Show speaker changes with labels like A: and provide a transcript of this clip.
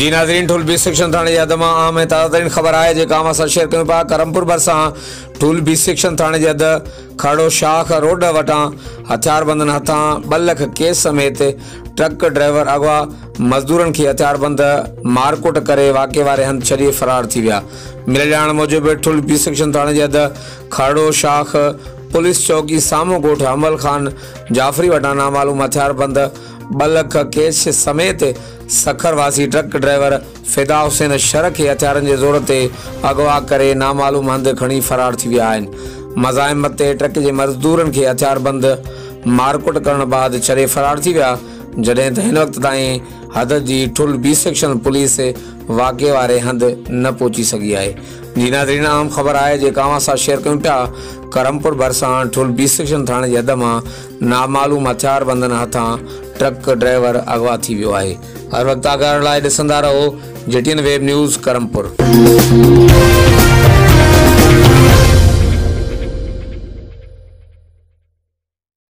A: جي ناظرين ٺل B section ٿاڻي جي حد مان اهم ۽ تازه ترين خبر آهي جيڪا اوهان سان شيئر ڪيون پيا ڪرمپور ڀرسان ٺل بي سيڪشن ٿاڻي جي حد کڙو شاخ روڊ وٽان هٿياربندن هٿان ٻه لک ڪيس سميت ٽرڪ ڊرائيور اغوا مزدورن کي هٿياربند مارڪٽ ڪري واقعي واري هنڌ ڇڏي فرار ٿي ويا مليل ڄاڻ موجب ٺل بي سيڪشن ٿاڻي جي حد کڙو شاخ پوليس چوڪي سامهون ڳوٺ حمل خان جعفري وٽان نامعلوم هٿياربند ٻه لک ڪيش سميت سکر واسي ٽرڪ ڊرائيور فدا حسين شر کي هٿيارن جي زور تي اغوا ڪري نامعلوم هنڌ کڻي فرار ٿي ويا آهن. مزاحمت تي ٽرڪ جي مزدورن کي هٿياربند مارڪٽ ڪرڻ بعد ڇڏي فرار ٿي ويا، جڏهن ته هن وقت تائين حد جي ٺل بي سيڪشن پوليس واقعي واري هنڌ نه پهچي سگهي آهي. جي ناظرين اهم خبر آهي جيڪا اوهان سان شيئر ڪيون پيا ڪرمپور ڀرسان ٺل بي سيڪشن ٿاڻي جي حد مان نامعلوم هٿياربندن هٿان ٽرڪ ڊرائيور اغوا ٿي ويو آهي. هر وقت آگاهه رهڻ لاء ڏسندا رهو G T N web news Karampur.